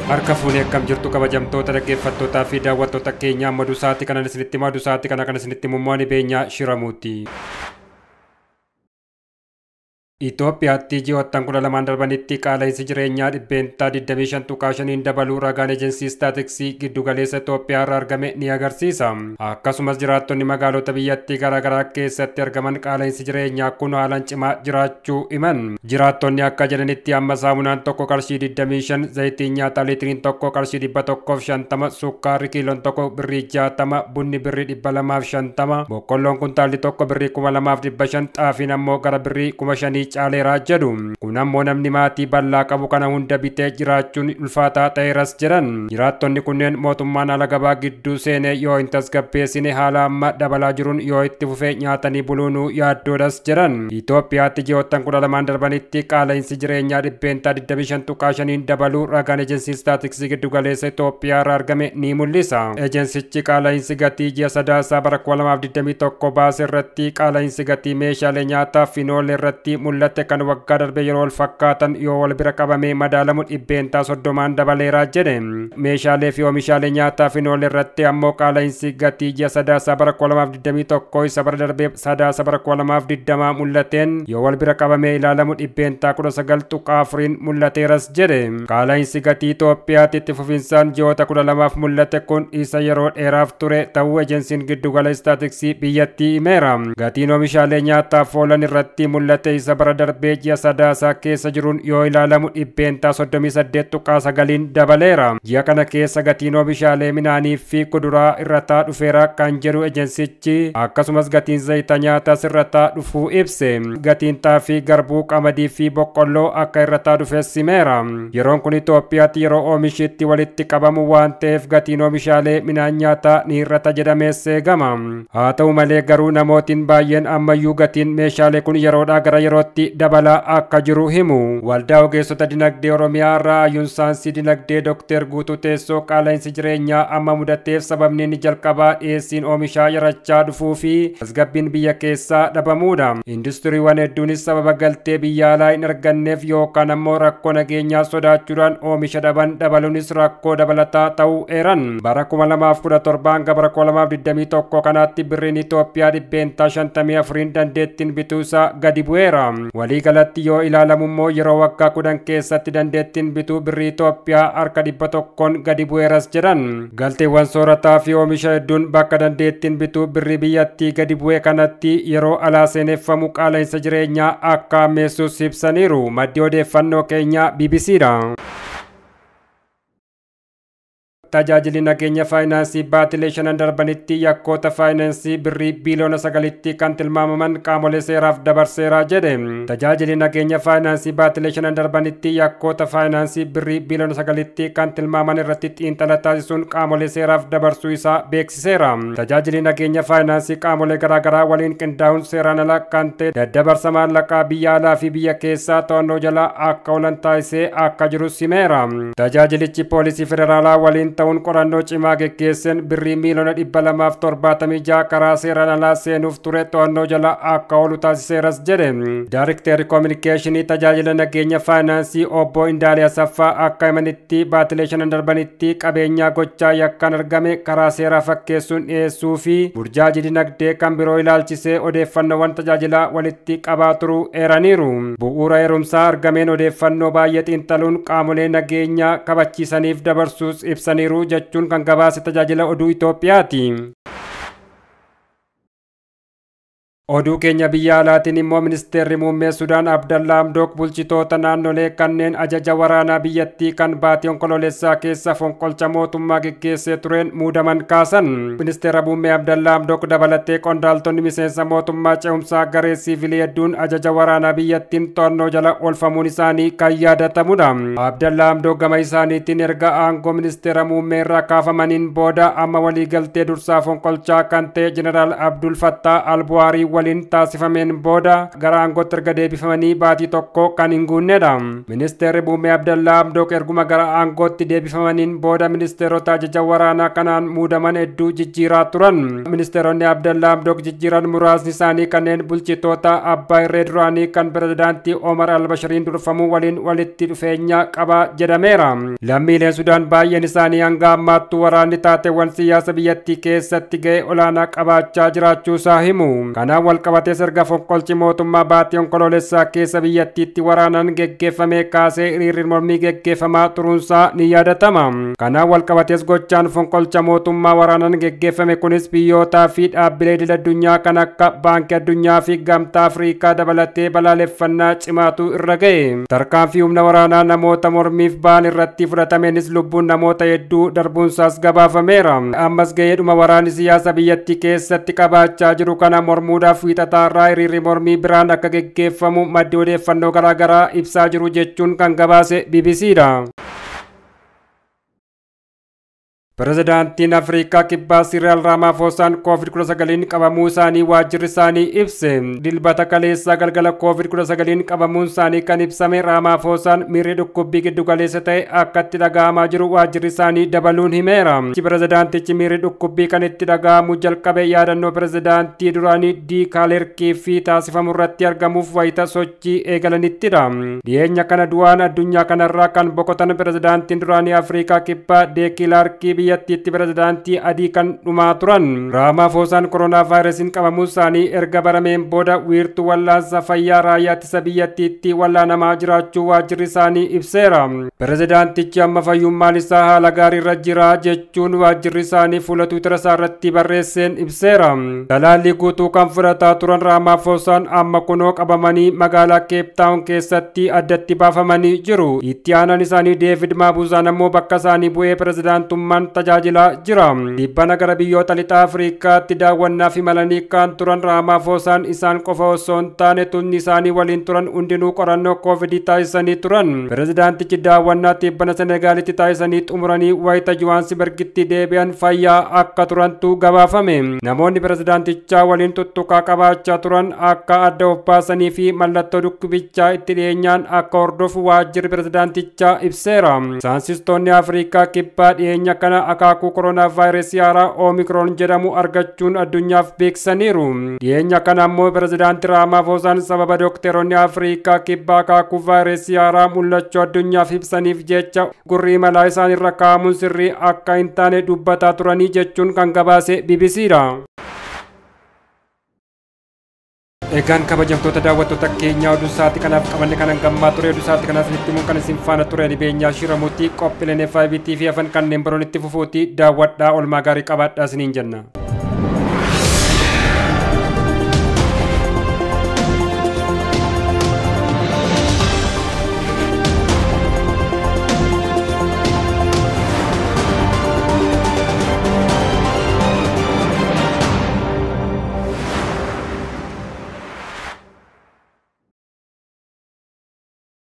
Harka fuunee akkam jirtu kabajamtoota dhaggeeffattootaa fi daawwattoota keenya amma sa'aatii kanan isinitti himaa sa'aatii kana kan isinitti himu Beenyaa Shiramuuti. Itoophiyaatti ji'oottan 12 darbanitti qaala'insi jireenyaa 25.5% dabaluu ragaan ejensii istaatiksii giddugaleessa Itoophiyaa irraa argame ni agarsiisa. Akkasumas jiraattonni magaalota biyyattii garaagaraa keessatti argaman qaala'insi jireenyaa kun haalaan cimaa jiraachuu himan. Jiraattonni akka jedhanitti amma saamunaan tokko qarshii 25, zayitiin nyaataa liitiriin tokko qarshii 150, sukkaarri kiiloon tokko birrii 60, bunni birrii 250, boqqolloon kuntaalli tokko birrii 2500, xaafiin ammoo gara birrii 5000 caaleeraa jedhu. Kun ammoo namni maatii bal'aa qabu kana hunda bitee jiraachuun ulfaataa ta'eeras jedhan. Jiraattonni kunneen mootummaan haala gabaa gidduu seenee yoo hin tasgabbeessine haala amma dabalaa jiruun yoo itti fufee nyaatanii buluunuu yaaddoodhas jedhan. Itoophiyaatti ji'oottan 12 darbanitti qaala'insi jireenyaa 25.5% dabaluu ragaan ejensii istaatiksii giddugaleessa Itoophiyaa irraa argame ni mul'isa. Ejensichi qaala'insi gatii ji'a sadaasaa bara 2021 baase irratti qaala'insi gatii meeshaalee nyaataa fi noolee irratti mul'ate kan waggaa darbe yeroo wal fakkaatan yoo wal bira qabamee madaalamu 30% dabaleeraa jedhe. Meeshaalee fi oomishaalee nyaataa fi noolee irratti ammoo qaala'insi gatii ji'a sadaasaa bara 2021 isa bara darbee sadaasa bara 2020 mul'ateen yoo wal bira qabamee ilaalamu 19.4% mul'ateeras jedhe. Qaala'insi gatii Itoophiyaatti itti fufinsaan ji'oota 12 mul'ate kun isa yeroo dheeraaf ture ta'uu ejensiin giddugala istaatiksii biyyattii himeera. Gatiin oomishaalee nyaataaf oolan irratti mul'ate isa bara darbee ji'a sadaasaa keessa jiruun yoo ilaalamu 38.9% dabaleera. Ji'a kana keessa gatiin oomishaalee midhaanii fi kuduraa irrataa dhufeera kan jedhu ejensichi akkasumas gatiin zayita nyaataas irrataa dhufuu ibse. Gatiin xaafii, garbuu, qamadii fi boqqolloo akka irrataa dhufes himeera. Yeroon kun Itoophiyaatti yeroo oomishitti walitti qabamu waan ta'eef gatiin oomishaalee midhaan nyaataa ni irrata jedhamees eegama. Haa ta'u malee garuu namootiin baay'een ammayyuu gatiin meeshaalee kun yeroodhaa gara yerootti dabalaa akka jiru himu. Waldaa ogeessota dinagdee Oromiyaa irraa hayyuun saayinsii dinagdee Dr. Guutuu Teessoo qaala'insi jireenyaa amma mudateef sababni inni jalqabaa dhiyeessiin oomishaa yarachaa dhufuu fi tasgabbiin biyya keessaa dhabamuudha. Industiriiwwan hedduunis sababa galtee biyya alaa hin arganneef yookaan ammoo rakkoo nageenyaa sodaachuudhaan oomisha dhaban dabaluunis rakkoo dabalataa ta'uu eeran. Bara 2017 hanga bara 2021 kanaatti birriin Itoophiyaa 54% dandeettiin bituu isaa gadi bu'eera. Waliigalatti yoo ilaalamu immoo yeroo waggaa 10 keessatti dandeettiin bituu birrii Itoophiyaa harka 100 gadi bu'eeras jedhan. Galteewwan soorataa fi oomisha hedduun bakka dandeettiin bituu birrii biyyattii gadi bu'e kanatti yeroo alaa seeneffamu qaala'insa jireenyaa akka hammeessus ibsaniiru. Maddi odeeffannoo keenyaa BBCdha. Tajaajilli nageenya faayinaansii baatilee 5 darbanitti yakkoota faayinaansii birrii biiliyoona 9tti kan tilmaamaman qaamolee seeraaf dabarseera jedhe. Tajaajilli nageenya faayinaansii baatilee 5 darbanitti yakkoota faayinaansii birrii biiliyoona 9tti kan tilmaaman irratti xiinxala taasisuun qaamolee seeraaf dabarsuu isaa beeksiseera. Tajaajilli nageenya faayinaansii qaamolee garaagaraa waliin qindaa'uun seeraan ala kan ta'e daddabarsa maallaqaa biyya alaa fi biyya keessaa to'annoo jala akka oolan taasisee akka jirus himeera. Tajaajilichi poolisii federaalaa waliin ta'uun qorannoo cimaa geggeesseen birrii miiliyoona 276 karaa seeraan alaa seenuuf ture to'annoo jala akka oolu taasiseeras jedhe. Daarikteerri koominikeeshinii tajaajila nageenya faayinaansii obbo Indaalee Asaffaa akka himanitti baatilee 5 darbanitti qabeenyaa gochaa yakkaan argame karaa seeraa fakkeessuun dhiyeessuu fi burjaajii dinagdee kan biroo ilaalchisee odeeffannoowwan tajaajilaa walitti qabaa turuu eeraniiru. Bu'uura heerumsaa argameen odeeffannoo baay'ee xiinxaluun qaamolee nageenyaa kabachiisaniif dabarsuus ibsaniiru jechuun kan gabaase tajaajila oduu Itoophiyaati. Oduu keenya biyya alaatiin immoo ministeerri muummee Sudaan Abdallaa Hamdook bulchitoota naannolee kanneen ajaja waraanaa biyyattii kan baatii onkololeessaa keessa fonqolcha mootummaa geggeessee tureen muudaman kaasan. Ministeera muummee Abdallaa Hamdook dabalatee qondaaltonni miseensa mootummaa ce'umsaa garee siivilii hedduun ajaja waraanaa biyyattiin to'annoo jala oolfamuun isaanii kan yaadatamudha. Abdallaa Hamdook gama isaaniitiin erga aangoo ministeera muummee irraa kaafamaniin booda amma waliigaltee dursaa fonqolchaa kan ta'e Jeneraal Abdul Fattah Albuhaarii waliin taasifameen booda gara aangootti erga deebifamanii baatii tokko kan hin guunnedha. Ministeerri muummee Abdallaa Hamdook erguma gara aangootti deebifamaniin booda ministeerota ajaja waraanaa kanaan muudaman hedduu jijjiiraa turan. Ministeeronni Abdallaa Hamdook jijjiiran muraasni isaanii kanneen bulchitoota abbaa irree duraanii kan pirezidaantii Omar Albashiriin durfamuu waliin walitti dhufeenya qaba jedhameera. Lammiileen Sudaan baay'een isaanii hanga ammaattuu waraanni taateewwan siyaasa biyyattii keessatti ga'ee olaanaa qabaachaa jiraachuu isaa himu. Kanaan walqabatees erga fonqolchi mootummaa baatii onkoloolessaa keessa biyyattiitti waraanaan geggeeffame kaasee hiriirri mormii geggeeffamaa turuunsaa ni yaadatama. Kanaan walqabatees gochaan fonqolcha mootummaa waraanaan geggeeffame kunis biyyootaa fi dhaabbilee idil addunyaa kan akka Baankii Addunyaa fi Gamtaa Afriikaa dabalatee balaaleffannaa cimaatu irra ga'e. Tarkaanfii humna waraanaa namoota mormiif ba'an irratti fudhatameenis lubbuun namoota hedduu darbuunsaas gabaafameera. Ammas ga'eedhuma waraanni siyaasa biyyattii keessatti qabaachaa jiru kana mormuudhaaf wiixataarraa hiriirri mormii biraan akka geggeeffamu maddi odeeffannoo garaagaraa ibsaa jiru jechuun kan gabaase BBCdha. Pirezidaantiin Afrikaa Kibbaa Siriil Raamaafoosaan COVID-19 qabamuu isaanii waajjirri isaanii ibse. Dilbata kaleessaa galgala COVID-19 qabamuun isaanii kan ibsame Raamaafoosaan miirri dhukkubbii giddu galeessa ta'e akka itti dhaga'amaa jiru waajjirri isaanii dabaluun himeera. Pirezidaantichi miirri dhukkubbii kan itti dhaga'amu jalqabe yaadannoo pirezidaantii duraanii D. Kaalerkii fi taasifamu irratti argamuuf wayita sochii eegalanittidha. Dhiyeenya kana du'aan addunyaa kanarraa kan boqotan pirezidaantiin duraanii Afrikaa Kibbaa D. Kilaarkii biyyattiitti pirezidaantii adii kan dhumaa turan. Raamaafoosaan koronaa vaayirasiin qabamuu isaanii erga barameen booda wiirtuu wallaansa fayyaa raayyaa ittisa biyyattiitti wallaanamaa jiraachuu waajjirri isaanii ibseera. Pirezidaantichi amma fayyummaan isaa haala gaarii irra jira jechuun waajjirri isaanii fuula Tiwiitara isaa irratti barreesseen ibseera. Talaallii guutuu kan fudhataa turan Raamaafoosaan amma kunoo qabamanii magaalaa Keeptaawun keessatti addatti baafamanii jiru. Itti aanaan isaanii Deevid Maabuuzaan ammoo bakka isaanii bu'ee pirezidaantummaan tajaajilaa jira. Dhibbana gara biyyoota lixa Afrikaatti daawwannaaf imalanii kan turan Raamaafoosaan isaan qofa osoo hin taane tunni isaanii waliin turan hundinuu qorannoo koovidii taasisanii turan. Pirezidaantichi daawwannaa dhibbana Senegaalitti taasisanii xumuranii wayita Johaansibargitti deebi'an fayyaa akka turantu gabaafame. Namoonni pirezidaantichaa waliin tuttuqaa qabaachaa turan akka adda of baasanii fi mallattoo dhukkubichaa itti dhiyeenyaan akka hordofu waajjirri pirezidaantichaa ibseera. Saayinsistoonni Afrikaa Kibbaa dhiyeenya kana akaakuu koronaa vaayirasii haaraa Oomikroon jedhamu argachuun addunyaaf beeksisaniiru. Dhiyeenya kana ammoo pirezidaanti Raamaafoosaan sababa dookteroonni Afrikaa Kibbaa akaakuu vaayirasii haaraa mul'achuu addunyaaf ibsaniif jecha gurri imalaa isaanirra kaa'amuun sirrii akka hin taane dubbataa turanii jechuun kan gabaase BBCdha. Egaan kabajamtoota daawwattoota keenyaa oduu sa'aatii kanaaf qabanne kanan gammaa ture oduu sa'aatii kanaaf isinitti himuun kan isin faana ture ani Beenyaa Shiramuutti qophiileen FIB TV hafan kanneen biroon itti fufuutti daawwadhaa olmaa gaarii qabaadhaa isiniin jenna.